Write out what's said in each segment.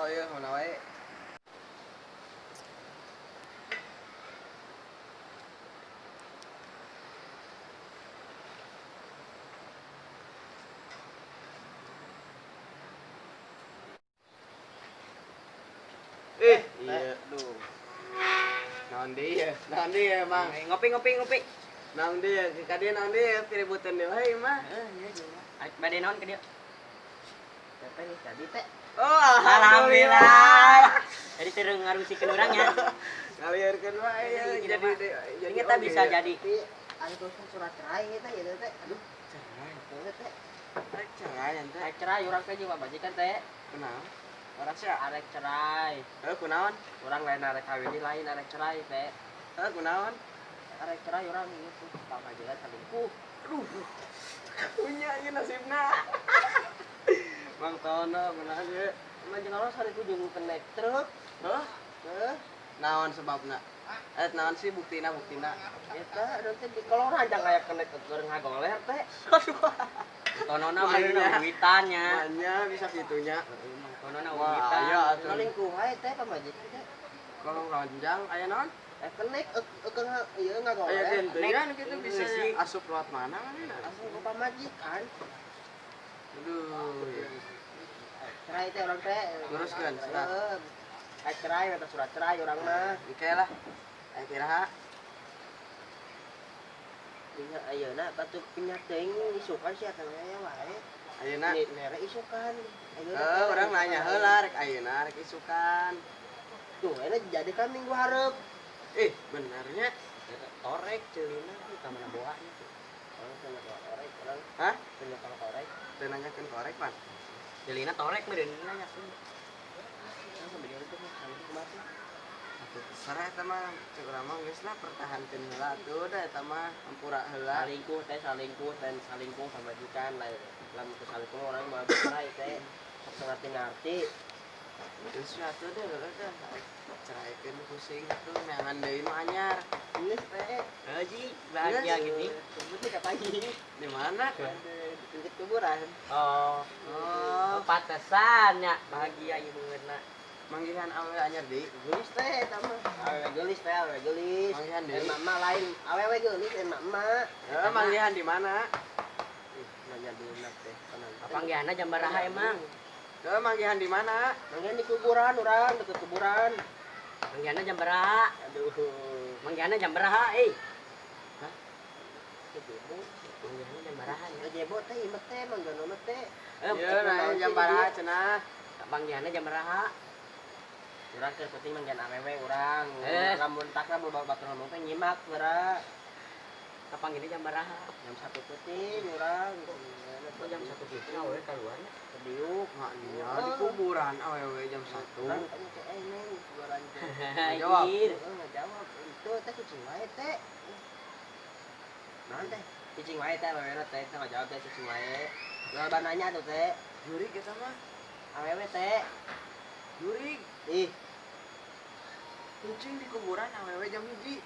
Ngobrol ieu mana wae. Iya, aduh. Naon deui ya? Naon deui ya, Mang? Ngopi ngopi ngopi. Naon deui ya? Ka dieu naon deui ya piributan deui wae mah. Heeh, iya. Arek bade naon ka dieu? Teh geus jadi teh. Oh, alhamdulillah. Jadi teu ngarusikeun urang nya. Ngalieurkeun wae ya jadi jadi kita bisa jadi. Tapi anu tulisan surat cerai eta ieu teh. Aduh, cerai. Teh teh. Arek cerai ente. Arek cerai urang teh jeung pamajikan teh. Kunaon? Urang sih arek cerai. Heuh, kunaon? Urang lain arek kawin lain arek cerai teh. Heuh, kunaon? Arek cerai urang ieu tuh pamajikan selingkuh. Aduh. Punya ieu nasibna. Mang Tono kunaon ieu? Mang Tono selingkuh jeung kenek truk. Heuh? Heuh. Naon sebabna? Naon sih buktina buktina? Eta nanti di kalau ranjang aya kenek keur ngagoler teh. Aduh. Tonona mah duitannya. Manya bisa kitunya. Tonona duitan. Wah, aya atuh. Selingkuh wae teh pamajikan teh. Kalau ranjang aya naon? Kenek keur ieu ngagoler. Aya gentean kitu bisa asup lewat mana mana? Asup ke pamajikan. Aduh. Cerai teh urang teh. Teruskeun surat. Arek cerai minta surat cerai urang mah. Oke lah. Aya kiraha. Nya ayeuna batuk pindah teuing isukan sia teh aya wae. Ayeuna mere isukan. Heuh, urang nanya heula rek ayeuna rek isukan. Tuh, ayeuna jadi kan minggu hareup. Benernya torek ceulina ka mana boanya tuh. Oh, teu korek urang. Hah? Teu kalau korek. Teu nanyakeun korek, Pan. Ceulina torek mah deui nanyakeun. Terserah eta mah cek urang mah geus lah pertahankeun heula atuh da eta mah hampura heula. Salingkuh teh salingkuh dan salingkuh pamajikan lain lamun teu salingkuh urang mah cerai teh sok ngarti-ngarti. Geus atuh deh heueuh teh ceraikeun pusing atuh neangan deui nu anyar. Geus teh. Heuh ji, bahagia gini. Sebutnya kapan Di mana? Di dekat kuburan. Oh. Oh, pantesan nya bahagia ieu beungeutna. Manggihan awewe anyar deui. Geulis teh eta mah. Awewe geulis teh, awewe geulis. Manggihan deui. Emak lain, awewe geulis emak mah. Heuh, manggihan di mana? Ih, nanya dulu teh. Panggihanna jam baraha emang? Heuh, manggihan di mana? Manggihan di kuburan urang, deket kuburan. Manggihanna jam baraha? Aduh. Manggihanna jam baraha euy? Hah? Manggihanna jam baraha ya. Jebo teh ieu teh manggihanna teh. Ieu nanya jam baraha cenah. Panggihanna jam baraha? Urang keur penting manggihan awewe urang. Lamun takna batur ngomong teh nyimak geura. Kapanggihna jam baraha? Jam 1 peuting urang. Oh, jam 1 peuting awewe kaluarnya. Kediuk. Nya di kuburan awewe jam 1. Urang tanya teh neng kuburan teh. Jawab. Heeh, ngajawab. Itu teh kucing wae teh. Naon teh? Kucing wae teh awewe teh teh ngajawab teh kucing wae. Loba nanya tuh teh. Jurig eta mah. Awewe teh. Jurig. Ih. Kucing di kuburan awewe jam 1.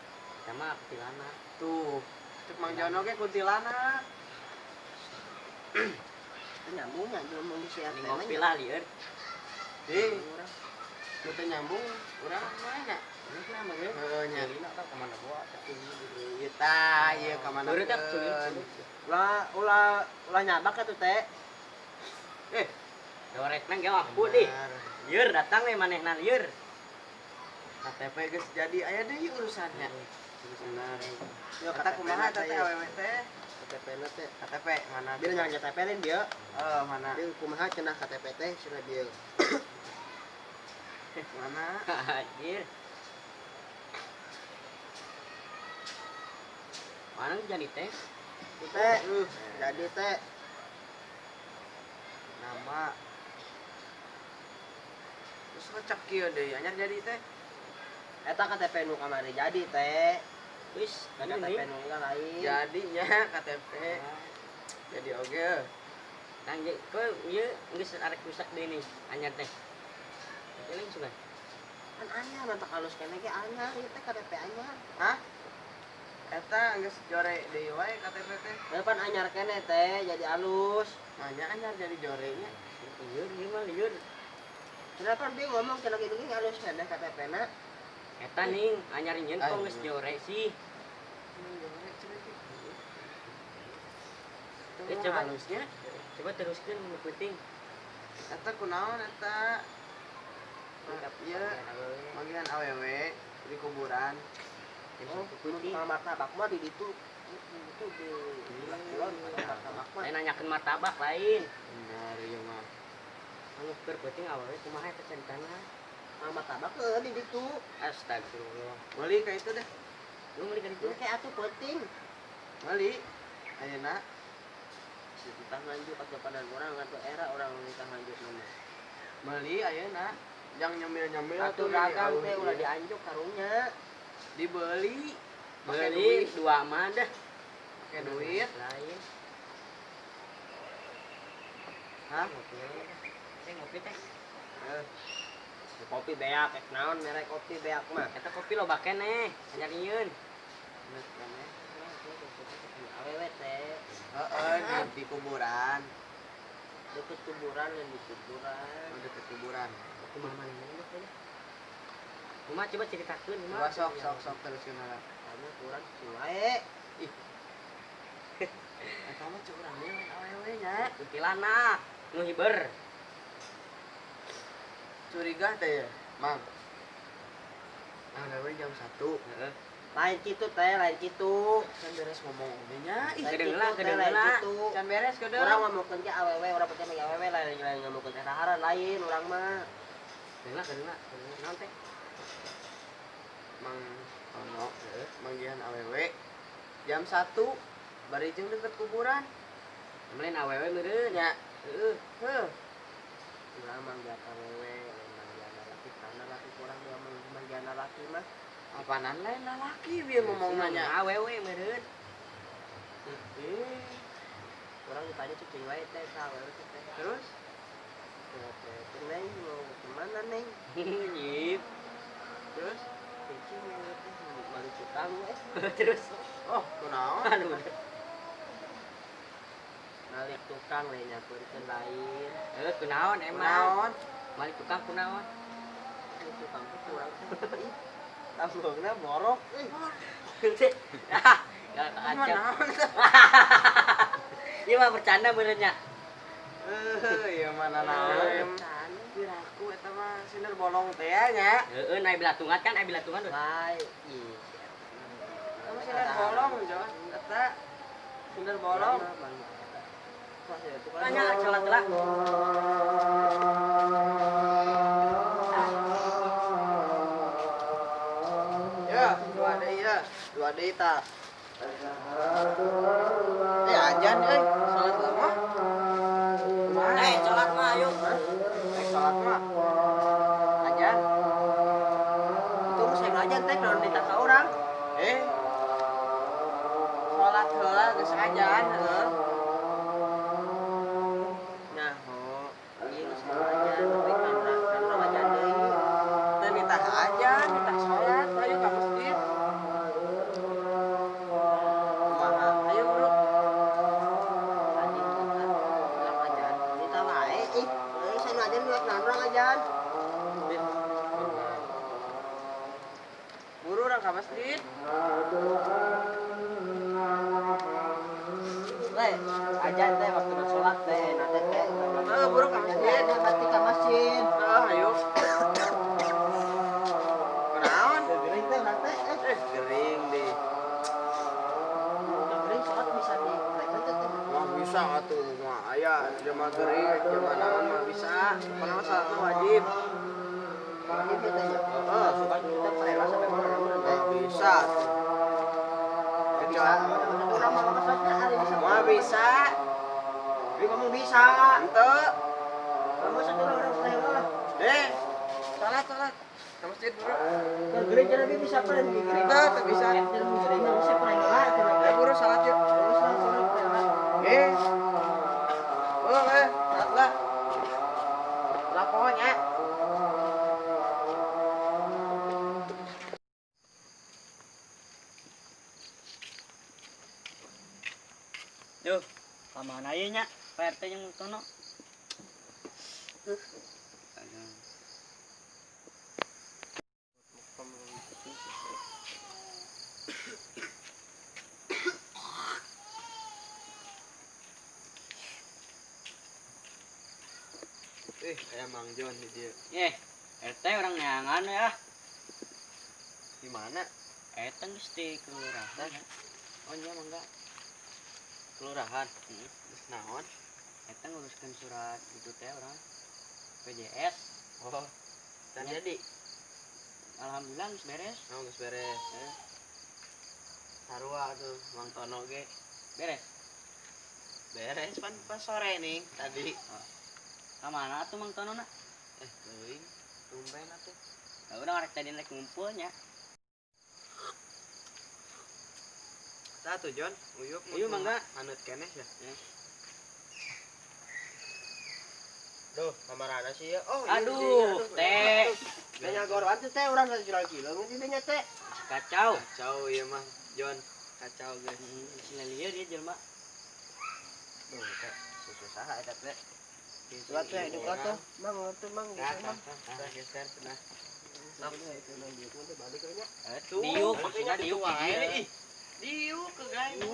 Sama kuntilanak. Tuh, cek Mang Jono ge kuntilanak. Nyambung nya ngomong di sia teh. Ngopi lah lieur. Ih. Teu nyambung urang mana? Geus mah mah heuh nya. Ceulina tah ka mana bawa teh. Ieu tah ieu ka mana? Beureut teh ceulina. Ulah ulah ulah nyabak atuh teh. Dorekna ge aku dih. Lieur datang we manehna lieur. KTP geus jadi aya deui urusannya. Bener. Yo Eta kumaha eta teh awewe teh? KTP-na teh. KTP mana? Bieu nanya KTP lain bieu. Heuh, mana? Bieu kumaha cenah KTP teh cenah bieu. Mana? Anjir. Mana jadi teh? Teh, jadi teh. Nama. Terus ngecek kieu deui anyar jadi teh. Eta KTP nu kamari jadi teh. Wis, KTP nu lain. Jadinya KTP. Jadi oge. Nang kau ieu geus arek rusak deui nih anyar teh. Eling sugan. Kan anyar mantap halus keneh ge anyar ieu teh KTP anyar. Hah? Eta geus jore deui wae KTP teh. Heuh pan anyar keneh teh jadi alus. Nanya anyar jadi jorenya. Lieur ieu mah lieur. Kenapa dia ngomong cenah kitu ge halus keneh KTP-na? Eta ning anyar nyeun kok geus jore sih. Coba halusnya. Coba teruskeun nu penting. Eta kunaon eta? Ieu manggihan awewe di kuburan. Oh, tukang martabak mah di ditu. Itu di kulon martabak mah. Lain nanyakeun martabak lain. Bener ieu mah. Anu keur penting awewe kumaha eta caritana? Martabak heuh di ditu. Astagfirullah. Meuli ka itu deh. Lu meuli ka ditu? Kayak atuh penting. Meuli. Ayeuna dititah nganjuk kajapanan urang atuh era urang nitah nganjuk mah. Meuli ayeuna. Jang nyemil-nyemil atuh dagang teh ulah dianjuk karunya. Dibeli. Beli dua mah dah. Pakai duit lain. Hah? Ngopi. Teh ngopi teh. Kopi beak ek naon merek kopi beak mah. Eta kopi loba keneh, anyar nyieun. Awewe teh. Heeh, di kuburan. Deket kuburan dan di kuburan. Oh, deket kuburan. Kumaha manehna mah nya. Kumaha coba ceritakeun kumaha. Coba sok sok teruskeun heula. Kamu kurang wae. Ih. Eta mah cek urang lain awewe nya. Kuntilanak nu hiber. Curiga teh ya, Mang. Awewe jam 1. Heeh. Lain kitu teh, lain kitu. Can beres ngomong oge nya. Ih, kedeung lah. Can beres kedeung. Urang ngomongkeun ge awewe, urang percaya mah awewe lain lain ngomongkeun saharan lain urang mah. Kedeung lah. Naon teh? Mang Tono manggihan awewe jam 1 bari jeung deket kuburan. Lain awewe meureun nya. Heeh. Heuh. Urang manggihan awewe, lain manggihan lalaki, kana laki kurang dua manggihan lalaki mah. Apanan lain lalaki bieu ngomong nanya awewe meureun. Urang ditanya cicing wae teh ka awewe teh. Terus? Teh neng mau kemana neng? Nyip. Terus? Cicing teh balik tukang we. Terus? Oh, kunaon? Aduh. Balik tukang lain nyampeurkeun lain. Heuh, kunaon emang? Kunaon? Balik tukang kunaon? Tukang teh kurang teh. Tambungna borok euy. Ah, gak kacau. Ieu mah bercanda meureun nya. Heuh, ieu mah nanaon. Piraku eta mah sinar bolong teh nya. Heeh, naik belatungan kan, naik belatungan. Bae. Ih. Kamu sinar bolong jauh eta. Sinar bolong. Tanya salat lah. Ya, dua deui ya. Dua deui tah. Ajan euy, salat mah. Kumaha? Salat mah ayo. Salat mah. Ajan. Itu saya ngajan teh kalau ditah ka urang. Salat heula geus ajan heuh. Nah, ho. Ieu geus ajan tapi kan urang ajan deui. Teu nitah ajan, nitah salat, ayo ka masjid. Kumaha? Ayo bro. Tadi urang ajan. Nitah wae ih. Euy saya ajan buat naon urang ajan. Buru urang ka masjid. Teh, ajan teh waktu sholat teh, nanti teh. Buru ka masjid. Berarti ka masjid. Heeh, ayo. Kunaon? Gering teh urang teh. Gering deh. Gering sholat bisa di teh. Mah bisa atuh mah aya jamaah gering, jamaah naon mah bisa. Pokona mah salat mah wajib. Wajib teh ya. Heeh, suka kita rela sampai mana teh. Bisa. Bisa. Urang mah maksudnya ari bisa. Mah bisa. Tapi kamu bisa. Henteu. Kamu satu orang rela lah. Salat salat. Ka masjid buru. Ke gereja lebih bisa peren di gereja. Henteu, teu bisa. Gereja bisa peren lah. Buru salat yuk. Buru salat salat. Buru salat lah. Lah pokoknya. Duh, kamana ieu nya? Pak RT jeung Tono. Aduh. Kayak Mang Jon di dia. RT orang neangan ya. Di mana? Eta geus di kelurahan. Oh iya mangga. Kelurahan. Geus naon? Eta nguruskeun surat itu teh orang PJS. Oh. Dan jadi alhamdulillah geus beres. Oh, geus beres. Sarua tuh Mang Tono ge. Beres. Beres pan pas sore nih tadi. Oh. Ka mana atuh Mang Tono na? Teuing tumben atuh. Da urang rek tadi rek ngumpulnya. Tah tuh Jon, uyup. Uyup mangga. Haneut keneh ya. Duh, kamarana sih ya. Oh, aduh, teh. Nya goroan teh teh urang 1 kilo geus dinya teh. Kacau. Kacau ieu mah, Jon. Kacau guys. Lieur ieu jelema. Duh, teh susu saha eta teh. Surat teh hidup atuh. Mang atuh mang. Tah geser cenah. Sok itu nang diuk teh balik we nya. Diuk maksudna diuk wae. Diuk ke gayu.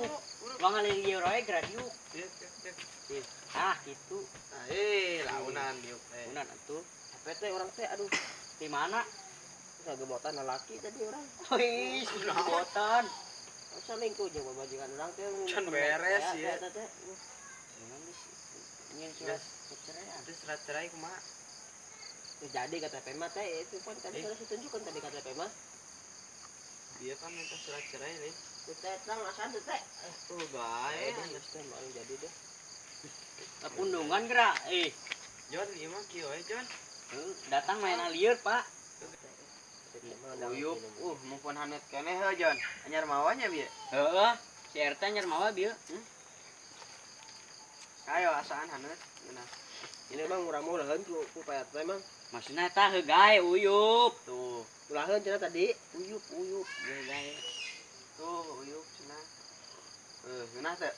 Mang lieur wae geura diuk. Ah, gitu. Launan diuk teh. Launan atuh. Apa teh urang teh aduh. Di mana? Kagemotan lalaki tadi urang. Wih, kagemotan. Selingkuh jeung pamajikan urang teh. Can beres ya. Eta teh. Nyen surat cerai. Itu surat cerai kumaha? Jadi KTP mah teh itu pun tadi sudah ditunjukkan tadi KTP mah. Dia kan minta surat cerai nih. Teh tang asan teh. Tuh bae. Geus teh mau jadi deh. Pundungan geura. Jon ieu mah kieu we Jon. Datang main lieur, Pak. Uyup, mumpun haneut keneh heuh Jon. Anyar mawanya bieu. Heeh, si RT anyar mawa bieu. Ayo asaan haneut ngeunah. Ini mah urang mah ulaheun ku Pak RT mah. Maksudna eta heuh gae uyup. Tuh, ulaheun cenah tadi. Uyup, uyup heuh gae. Tuh, uyup cenah. Ngeunah teh.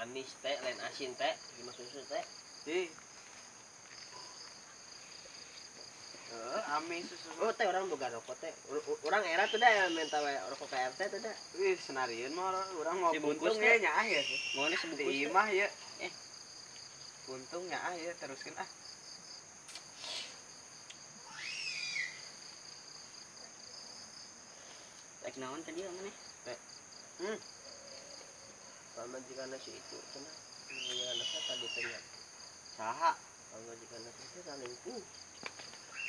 Amis teh, lain asin teh, gimana susu teh. Ih. Amis susu. Oh, teh orang boga rokok teh. Urang era tuh dah minta we rokok ka RT tuh dah. Wih, senarieun mah urang mau dibungkus buntung ya nyaah ya. Mau sebungkus. Di imah ya. Buntung nyaah ya teruskeun ah. Rek naon tadi maneh? Teh. Pamajikan si itu cenah. Pamajikan tadi teh nya. Saha? Pamajikan itu salingkuh.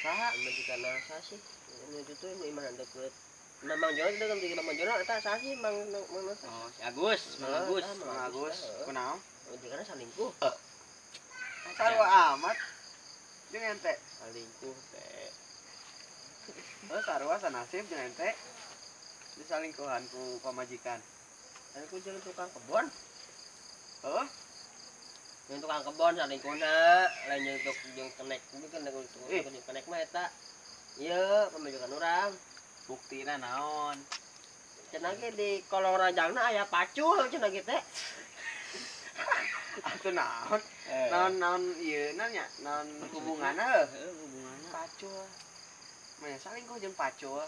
Saha? Pamajikan saha sih? Nu itu tuh nu imah deket. Nah, Mang Jono itu kan bikin Mang Jono eta saha sih Mang Mang Oh, si Agus, Mang Agus. Mang Agus. Kunaon? Pamajikanna salingkuh. Sarua amat. Jeung ente salingkuh teh. Oh, sarua sanasib jeung ente. Disalingkuhan ku pamajikan. Aku jeung tukang kebon. Heuh? Jeung tukang kebon salingkuhna, lain jeung jeung kenek kan jeung kenek mah eta. Ieu pamajikan urang. Buktina naon? Cenah ge di kolong ranjangna aya pacul cenah ge teh. Atuh naon? Naon-naon ieu na nya? Naon hubunganna heuh? Heuh, hubunganna. Pacul. Mah salingkuh jeung pacul.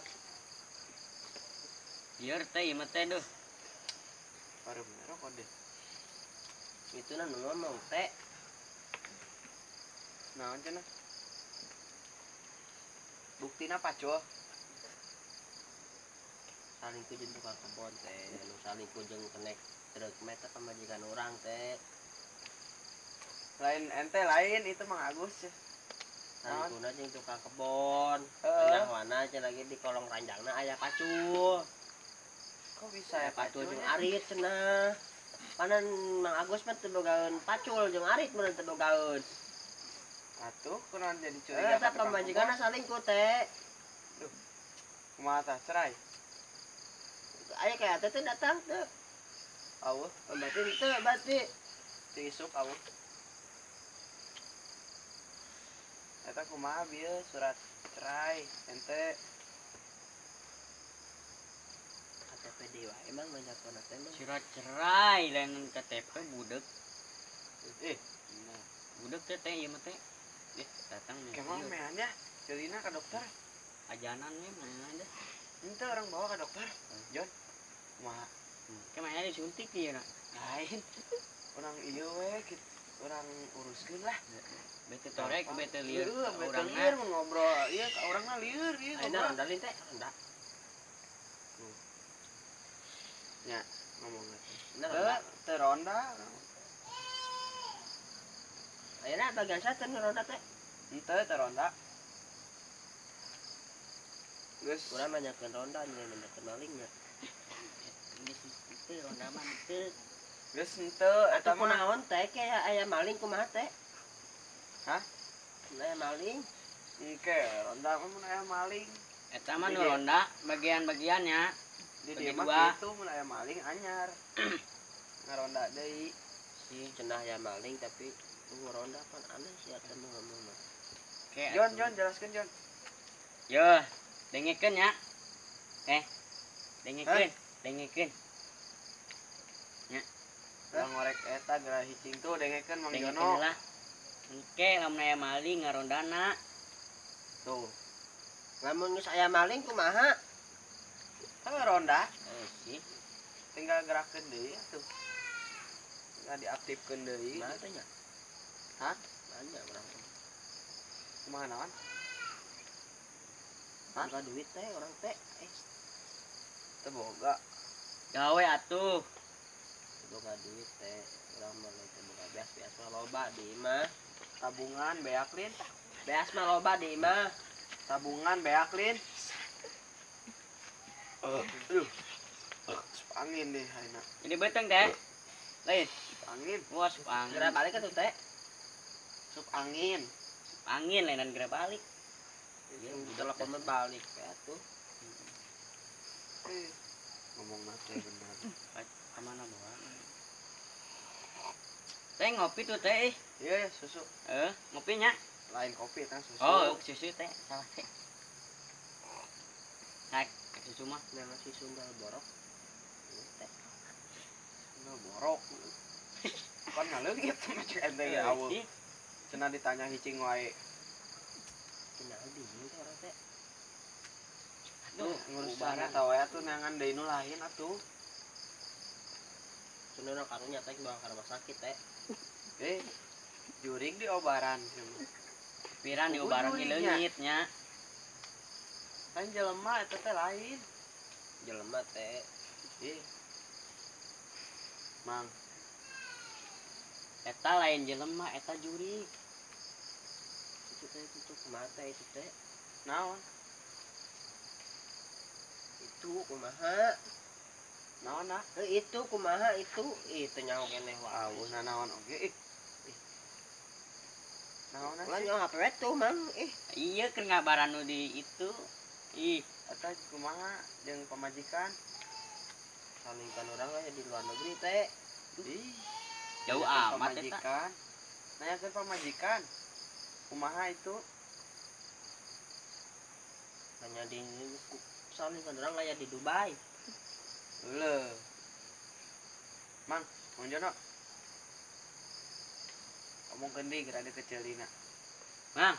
Ieu teh ieu mah teh duh. Baru rokok deh. Itu na nu ngomong teh. Naon cenah? Buktina pacul. Salingkuh jeung tukang kebon teh, nu salingkuh jeung kenek truk mah eta pamajikan urang teh. Lain ente lain itu Mang Agus ya. Salingkuhna jeung tukang kebon. Nyahoana cenah ge di kolong ranjangna aya pacul. Kok bisa ya pacul jeung arit cenah. Panan Mang Agus mah teu bogaeun pacul jeung arit mun teu bogaeun. Atuh kunaon jadi curiga eta pamajikanna salingkuh teh. Duh. Kumaha tah cerai? Aya kayak teh datang teu. Aweuh, berarti teu berarti teu isuk aweuh. Eta kumaha bieu surat cerai ente KTP deui wae emang manjakona teh mah. Surat cerai lain KTP budek. Nah, budek teh teh ieu mah teh. Datang nih. Kumaha meannya? Jelina ka dokter. Ajanan we mana ada. Ente orang bawa ke dokter. Jon. Kumaha? Ke mana disuntik ieu na? Lain. Urang ieu we kitu. Urang uruskeun lah. Bete torek bete lieur. Bete lieur mun ngobrol. Ieu ka urangna lieur ieu. Ayeuna ronda lin teh, ronda. Nya ngomong teh. Teu ronda. Ayeuna bagian saya teh ronda teh. Henteu teu ronda. Geus urang nanyakeun ronda nya nanyakeun malingnya. Geus teu ronda mah teu. Geus henteu eta mah kunaon teh kayak aya maling kumaha teh? Hah? Aya maling. Engke ronda mah mun aya maling. Eta mah nu ronda bagian-bagiannya. Di dieu mah kitu mun aya maling anyar. Ngaronda deui. Si cenah aya maling tapi ronda pan aneh sih eta mah ngomong mah. Jon, Jon jelaskeun Jon. Yo, dengekeun nya. Dengekeun, dengekeun. Nya. Urang ngorek eta geura hicing tuh dengekeun Mang Jono. Lah. Engke lamun aya maling ngarondana. Tuh. Lamun geus aya maling kumaha? Heuh ronda. Sih. Tinggal gerakeun deui atuh. Tinggal diaktifkeun deui. Kumaha teh nya? Hah? Nanya urang. Kumaha naon? Hah? Boga duit teh urang teh. Teu boga. Gawe atuh. Teu boga duit teh. Urang mah teu boga beas, beas mah loba di imah. Tabungan beak lin. Beas mah loba di imah. Tabungan beak lin. Aduh. Sup angin deh ayeuna. Jadi beteng teh. Lain. Sup angin. Wah, sup angin. Geura balik atuh teh. Sup angin. Sup angin lainan geura balik. Ieu telepon mah balik we atuh. Ngomong teh bener. Ka mana bawa? Teh ngopi tuh teh. Iya ya susu. Ngopinya. Lain kopi teh susu. Oh, susu teh salah teh. Nah, susu mah memang si sundal borok. Teh. Sundal borok. Kan ngaleungit mah cek ente ge aweuh. Cenah ditanya hicing wae. Cenah bingung teh urang teh. Aduh, ngurus eta wae atuh neangan deui nu lain atuh. Cenah urang karunya teh bawa ka rumah sakit teh. Jurig diobaran Piran diobaran di leungit nya. Lain jelema eta teh lain. Jelema teh. Mang. Eta lain jelema, eta jurig. Itu teh itu kumaha teh itu teh? Naon? Itu kumaha? Naon ah? Itu kumaha itu? Ih, teu nyaho keneh wae. Aweuh nanaon oge ih. Naon Ulah nyaho HP we tuh, Mang. Ih, iya keur ngabaran nu di itu. Ih, eta kumaha jeung pamajikan? Salingkan urang aya di luar negeri teh. Ih, jauh amat eta. Nanyakeun pamajikan. Kumaha itu? Nanya di salingkan urang aya di Dubai. Leuh. Mang, Mang Jono. Omongkeun deui geura dikecelina. Mang.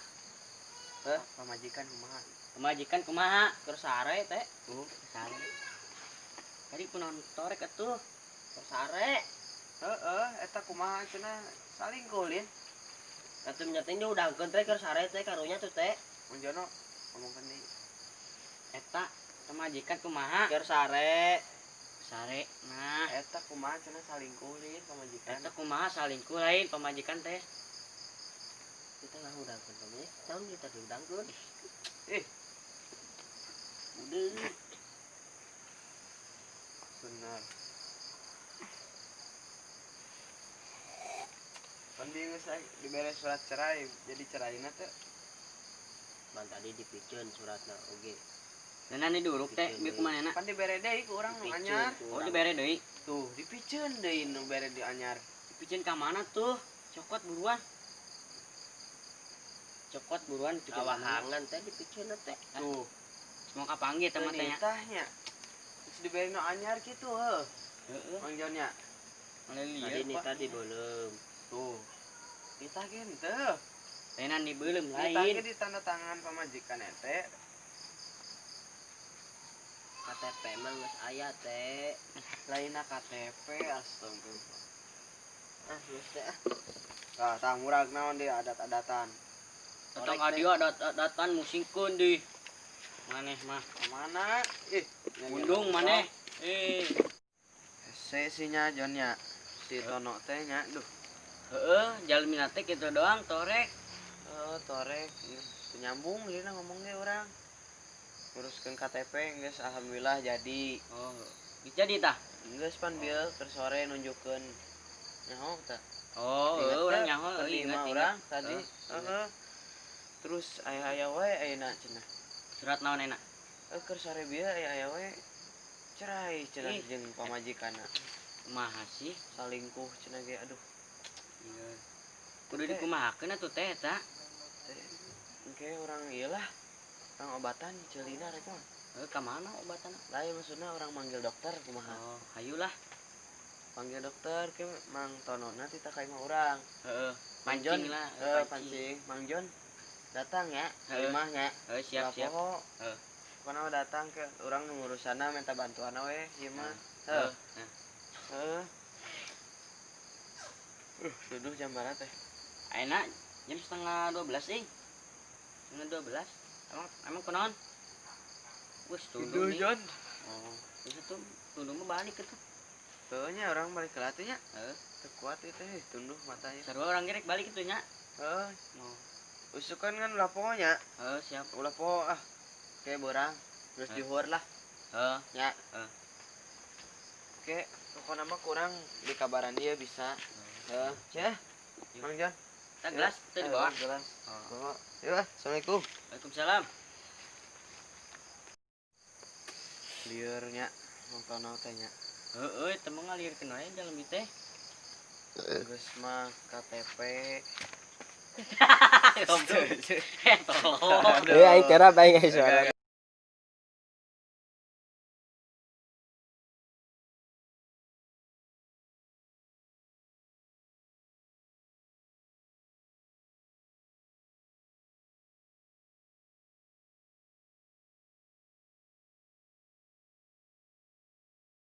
Heh, pamajikan kumaha? Pamajikan kumaha? Keur sare teh. Tuh, sare. Tadi kunaon torek atuh? Keur sare. Heeh, eta kumaha cenah salingkuh lin. Atuh nya teh diudangkeun teh keur sare teh karunya tuh teh. Mang Jono, omongkeun deui. Eta pamajikan kumaha? Keur sare. Sare. Nah, eta kumaha cenah salingkuh lin pamajikan. Eta kumaha salingkuh lain pamajikan teh. Kita ngahudangkeun teh. Naon kita diudangkeun? Ih. Udah. Benar. Pan dia geus dibere surat cerai, jadi ceraina teh. Man tadi dipiceun suratna oge. Nah, ini duruk teh, bieu kumanehna? Pan dibere deui ku urang nu anyar. Oh, dibere deui. Tuh, dipiceun deui nu bere di anyar. Dipiceun ka mana tuh? Cokot buruan. Cokot buruan kawahangan teh dipiceun teh. Tuh. Semua kapanggih teh mah teh nya. Tah nya. Geus dibere nu anyar kitu heuh. Heeh. Mang Jon nya. Tadi nih tadi belum. Tuh. Kita ge henteu. Lainan dibeuleum lain. Kita ge ditanda tangan pamajikan ete. KTP mah geus aya teh. Lainna KTP astagfirullah. Ah, geus teh ah. Tah, tah murag naon dia adat-adatan. Datang ka dieu adat-adatan musingkeun di. Maneh mah. Kemana? Ih, Undung maneh. Eh, Hese sih nya Jon nya. Si Tono teh nya, duh. Heeh, jalmina teh kitu doang torek. Oh, torek. Teu nyambung ieu ngomong ge urang. Nguruskeun KTP geus alhamdulillah jadi. Oh, geus jadi tah. Geus pan bieu keur sore nunjukkeun nyaho tah. Oh, Ingat heuh urang teh? nyaho, Keur heuh di ingat imah ingat. urang tadi. Heeh, Heeh. Terus aya-aya wae ayeuna cenah. Surat naon enak? Eh, keur sore bieu aya-aya wae cerai cenah Ih. jeung pamajikanna. Kumaha sih? Salingkuh cenah ge aduh. Iya. Kudu dikumahakeun atuh teh eta. Teh engke urang ieu lah. Urang obatan ceulina rek mah. Heuh, ka mana obatana? Lain maksudna urang manggil dokter kumaha. Oh, hayulah. Panggil dokter ke Mang Tonona tita ka imah urang. Heeh, Mang Jon, pancing lah, eh, pancing. Mang Jon datang ya, ka Heeh. imah nya. Heeh, siap Ulah siap. poho. Heeh. Pokona mah datang ke urang nu ngurusanna minta bantuan we ieu mah. Heeh. Heeh. Heeh. Duduh jam berapa teh? Ayeuna jam 11.30 ih. 11.30. Emang emang kunaon? Wes tunduh Duduh nih. Jon. Oh, geus atuh tunduh mah balik atuh. Heuh nya urang balik ke atuh nya. Heeh. Teu kuat ieu teh, tunduh matanya. Sarua urang gerek balik itu nya. Heeh. Oh. Usukan kan ulah poho nya. Heeh, siap. Ulah poho ah. Kayak borang. Terus Heeh. dihur lah Heeh. nya. Heeh. Oke, pokoknya mah kurang di kabaran dia bisa. Heeh, ya. Yuk. Mang Jon. Tah gelas teu dibawa. Gelas. Oh. Bawa. Yuk, ah. Assalamualaikum. Waalaikumsalam. Lieur nya Mang Tono teh nya. Heeh, teu mah ngalirkeun wae jalmi teh. Geus mah KTP. Goblok. Eh, tolong. Eh, aing kerap aing suara.